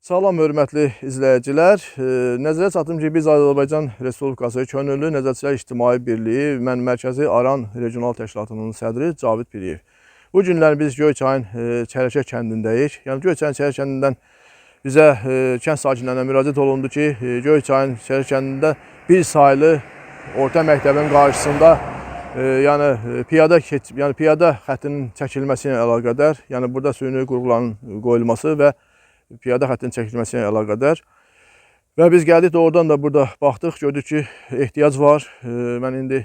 Salam hörmətli izləyicilər. Nəzərə çatdırım ki, biz Azərbaycan Respublikası Könüllü Nəzarətçilər İctimai Birliyi, mən Mərkəzi Aran Regional Təşkilatının sədri Cavid Piriyev. Bu günlər biz Göyçayın Çərəkə kəndindəyik. Yəni Göyçayın Çərəkə kəndindən bizə kənd sakinlərinə müraciət olundu ki, Göyçayın Çərəkə kəndində bir saylı orta məktəbin qarşısında yəni piyada yəni piyada xəttinin çəkilməsi ilə əlaqədar, yəni burada süni qurğuların qoyulması və piyada xəttinin çəkilməsi ilə əlaqədar. Və biz gəldik doğrudan da burada baxdıq, gördük ki, ehtiyac var. Mən indi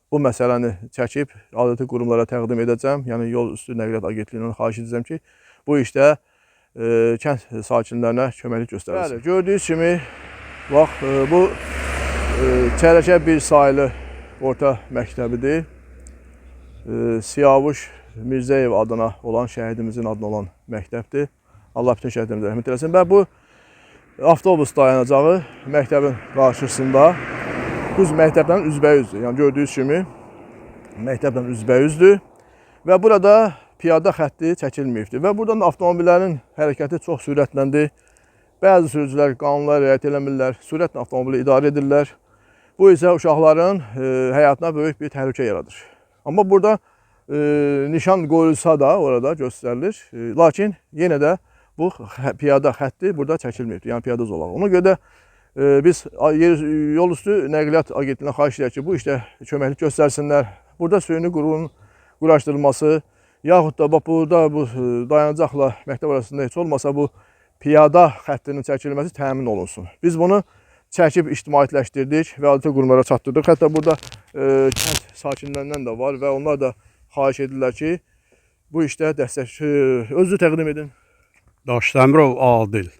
bu məsələni çəkib aidiyyəti qurumlara təqdim edəcəm. Yəni yol üstü nəqliyyat agentliyindən xahiş edəcəm ki, bu işdə kənd sakinlərinə köməklik göstərilsin. Bəli, gördüyünüz kimi bax bu Çərəkə bir saylı orta məktəbidir. Siyavuş Mirzəyev adına olan şəhidimizin adına olan məktəbdir. Allah bütün şəhidlərimizə rəhmət eləsin. Və bu avtobus dayanacağı məktəbin qarşısında düz məktəbdən üzbəyüzdür. Yəni gördüyünüz kimi məktəblə üzbəyüzdür və burada piyada xətti çəkilməyibdir və buradan da avtomobillərin hərəkəti çox sürətləndir. Bəzi sürücülər qanunlara riayət eləmirlər, sürətlə avtomobili idarə edirlər. Bu isə uşaqların həyatına böyük bir təhlükə yaradır. Amma burada nişan qoyulsa da orada göstərilir. Lakin yenə də bu piyada xətti burada çəkilməyibdir. Yəni piyada zolağı. Ona görə də biz yol üstü nəqliyyat agentliyinə xahiş edirik ki, bu işdə köməklik göstərsinlər. Burada süni qurğunun quraşdırılması, yaxud da bax burada bu dayanacaqla məktəb arasında heç olmasa bu piyada xəttinin çəkilməsi təmin olunsun. Biz bunu çəkib ictimaiyyətləşdirdik və aidiyyəti qurumlara çatdırdıq. Hətta burada kənd sakinlərindən də var və onlar da xahiş edirlər ki, bu işdə dəstək özünüzü təqdim edin. Daşdəmirov Adil.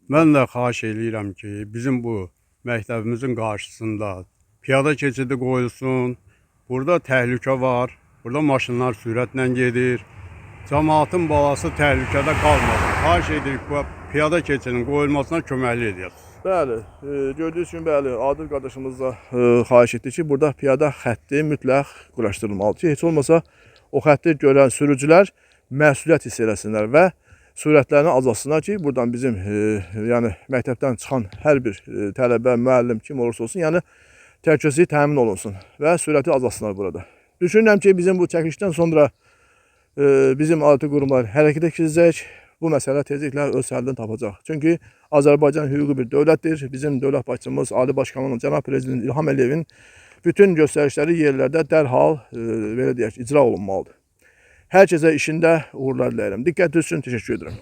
Mən də xahiş eləyirəm ki, bizim bu məktəbimizin qarşısında piyada keçidi qoyulsun. Burada təhlükə var. Burada maşınlar sürətlə gedir. Cəmaatın balası təhlükədə qalmasın. Xahiş edirik bu piyada keçidinin qoyulmasına köməklik edəsiniz. Bəli, gördüyünüz kimi bəli, Adil qardaşımız da xahiş etdi ki, burada piyada xətti mütləq quraşdırılmalıdır ki, heç olmasa o xətti görən sürücülər məsuliyyət hiss eləsinlər və sürətlərini azaltsınlar ki, buradan bizim yəni məktəbdən çıxan hər bir tələbə, müəllim kim olursa olsun, yəni təhlükəsizlik təmin olunsun və sürəti azaltsınlar burada. Düşünürəm ki, bizim bu çəkilişdən sonra bizim aidiyyəti qurumlar hərəkətə keçəcək. Bu məsələ tezliklə öz həllini tapacaq. Çünki Azərbaycan hüquqi bir dövlətdir. Bizim dövlət başçımız, Ali Baş Komandan Cənab Prezident İlham Əliyevin bütün göstərişləri yerlərdə dərhal belə deyək, icra olunmalıdır. Hər kəsə işində uğurlar diləyirəm. Diqqətiniz üçün təşəkkür edirəm.